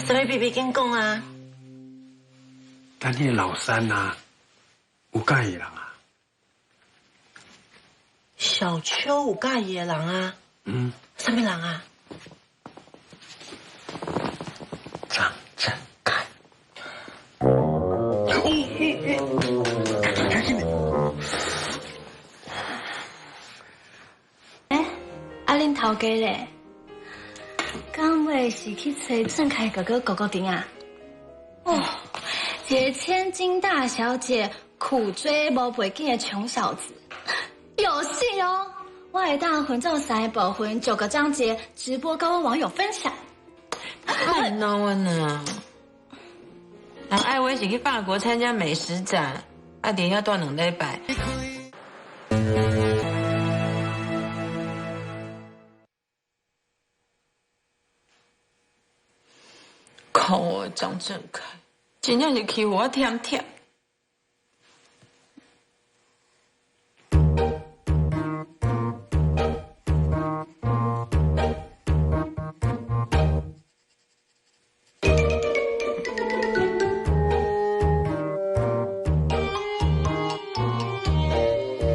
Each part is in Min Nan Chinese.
啥物秘密紧讲啊！咱彼个老三啊，有佮意的人啊？小秋有佮意的人啊？嗯。啥物人啊？张振凯。欸，啊恁头家咧？敢袂是去揣郑凯哥哥哥哥顶啊？哦，一个千金大小姐苦追无背景的穷小子，有戏哦！我会当分做三个部分，九个章节直播，跟我网友分享。太闹呢！啊，艾薇是去法国参加美食展，啊，伫遐蹛2礼拜。看我张振凯，真正是欺负我忝忝。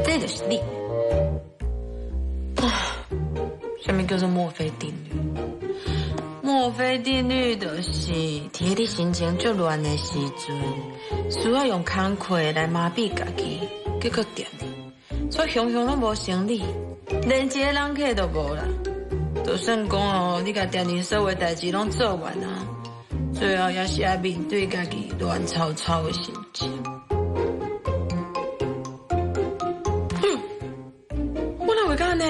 这就是你。啊，啥物叫做墨菲定律？墨菲定律就是伫你心情足乱的时阵，需要用工课来麻痹家己，结果定定，所以雄雄拢无生理，连一个人客都无啦。就算讲哦，你共定定所有代志拢做完啊，最后也是爱面对家己乱糟糟的心情。哼，我哪会按呢？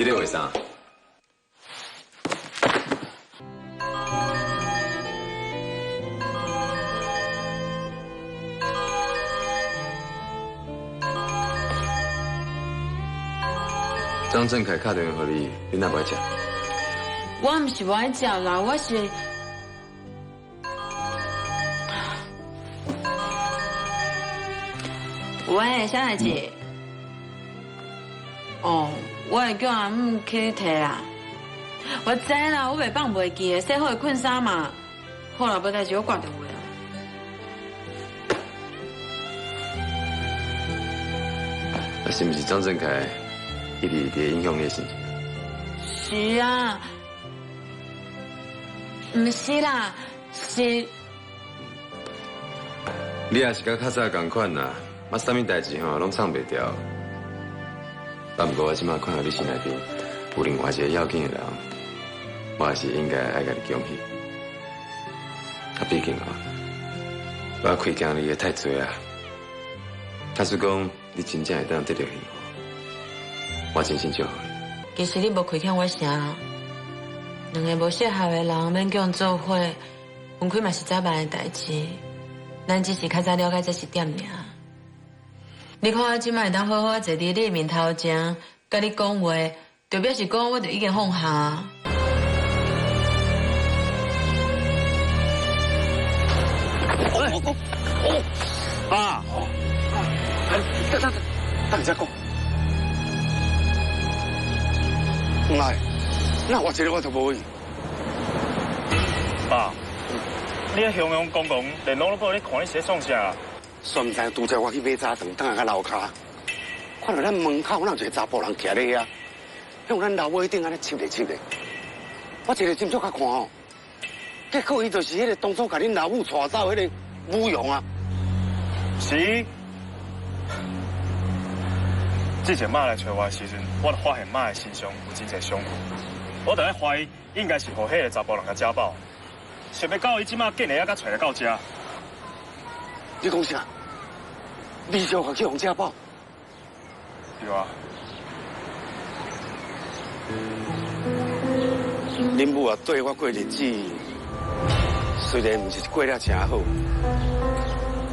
你咧画啥？张振凯敲电话予你，你哪无爱接？我毋是无爱接啦，我是。喂，啥代志？哦。我会叫阿姆去提啦。我知啦，我袂放袂记的，洗好会困衫嘛。好啦，无代志，我挂电话啦。啊，是毋是张振凯一直伫影响你的心情？是啊，毋是啦，是。你也是佮较早仝款啦，啊，啥物代志吼拢藏袂牢。啊，毋过我这马看到你心内面有另外一个要紧的人，我也是应该爱共你恭喜。啊，毕竟啊，我亏欠你的太济啊。假使讲你真正会当得到幸福，我真心祝福你。其实你无亏欠我啥，两个无适合的人勉强做伙，分开嘛是早晚的代志。咱只是较早了解这一点尔。你看我这马会当好好坐伫你面头前，佮你讲话，就表示讲我就已经放下。哦，爸，等等等，等下讲。来，那我这个我就无去。爸，你遐雄雄公公连路拢无咧看，你是咧创啥？煞毋知拄才我去买早顿，转来到楼跤，看到咱门口哪有一个查埔人徛咧遐，向咱楼尾顶按呢翕咧翕咧。我一个斟酌较看哦，结果伊就是彼个当初共恁老母带走彼个母佣啊。是。之前妈来揣我的时阵，我就发现妈的身上有真济伤痕，我就咧怀疑应该是予彼个查埔人共家暴。想欲到伊这马竟然犹阁揣来到遮。你讲啥？李少华去予家暴？对啊。恁母啊，对我过日子，虽然毋是过了诚好，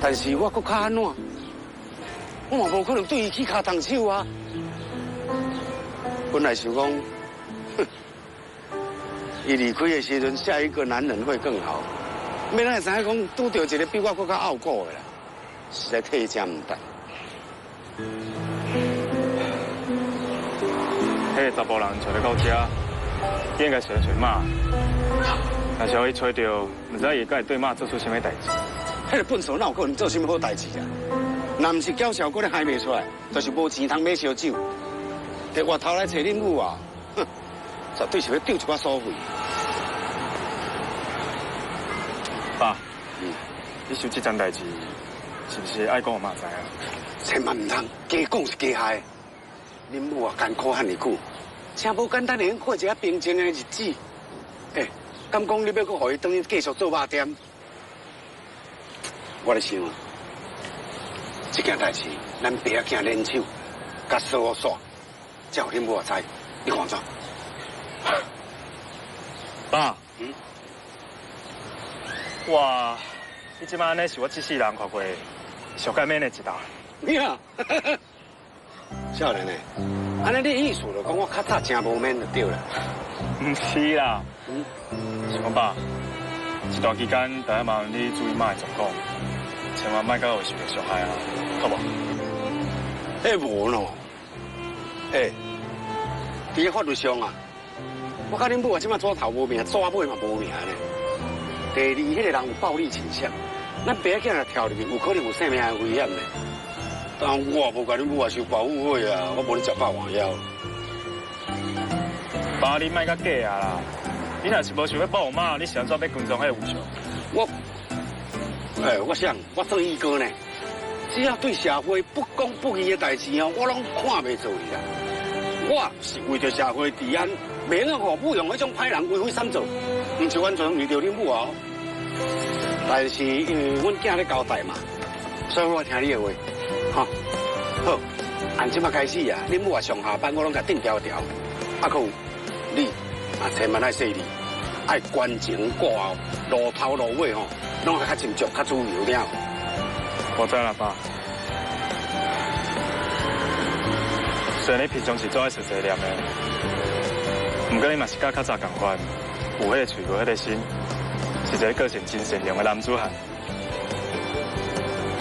但是我阁较按怎？我嘛无可能对伊起跤动手啊！本来想讲，哼，伊离开的时阵，下一个男人会更好。欲哪会知影讲拄著一个比我阁较拗骨的啦，实在替伊真毋值。彼个查埔人揣來到遮，應該是來揣媽。若是予伊揣著，毋知伊會敢會對媽做出啥物代誌。彼个笨手哪有可能做啥物好代誌啊？若毋是嬌笑，閣咧害袂出來，就是無錢通買燒酒。會回頭來揣恁母啊，哼，絕對是欲丟一寡所費。爸，你想這樁代誌，是毋是愛講予媽知啊？千萬毋通，加講是加害。恁母啊，艱苦遐爾久，真無簡單會用過一個平靜的日子。欸，敢講你欲閣予伊轉去繼續做肉店？我咧想，這件代誌，咱爸仔囝聯手，共鎖予煞，才予恁母知。你看怎？爸，哇，你這擺按呢是我這世人看過上蓋免的一道。你啊，少年的，按呢你意思就講我較早真無面就對啦。毋是啦，是講爸，這段期間著愛麻煩你注意媽的狀況，千萬莫閣予伊受著傷害啊，好無？欸，無喏，欸，佇法律上啊，我佮恁母啊，這擺紙頭無名，紙尾嘛無名呢。第二，彼個人有暴力傾向，咱爸仔囝若跳入去，有可能有性命的危險呢。但我無共恁母啊收保護費啊，我無咧食霸王枵。爸，你莫閣假啊啦！你若是無想欲保護媽，你是按怎欲跟蹤彼个有相？我，欸，我想我做義哥呢，只要對社會不公不義的代誌哦，我攏看袂做去啦。我是為著社會治安，袂用予母用彼種歹人為非作歹，毋是完全為著恁母哦。但是因為阮囝咧交代嘛，所以我聽你的話，哈，好，按這擺開始啊，恁母啊上下班我攏共釘條條，啊，閣有你啊，千萬愛細膩，愛關前顧後，路頭路尾吼，攏愛較斟酌、較注意點。我知啦，爸。雖然你平常時做愛細細念的，毋過你嘛是佮較早仝款，有彼个喙，無彼个心，是一个個性真善良的男子漢。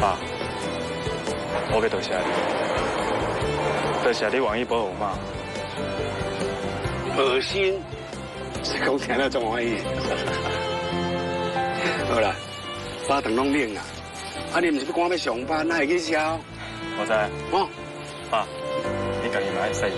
爸，我欲多謝你，多謝你願意保護媽。惡心，是講聽了足歡喜。好啦，早頓攏冷啊，啊你毋是欲趕欲上班，哪會去潲？我知。哦，爸，你家己嘛愛細膩。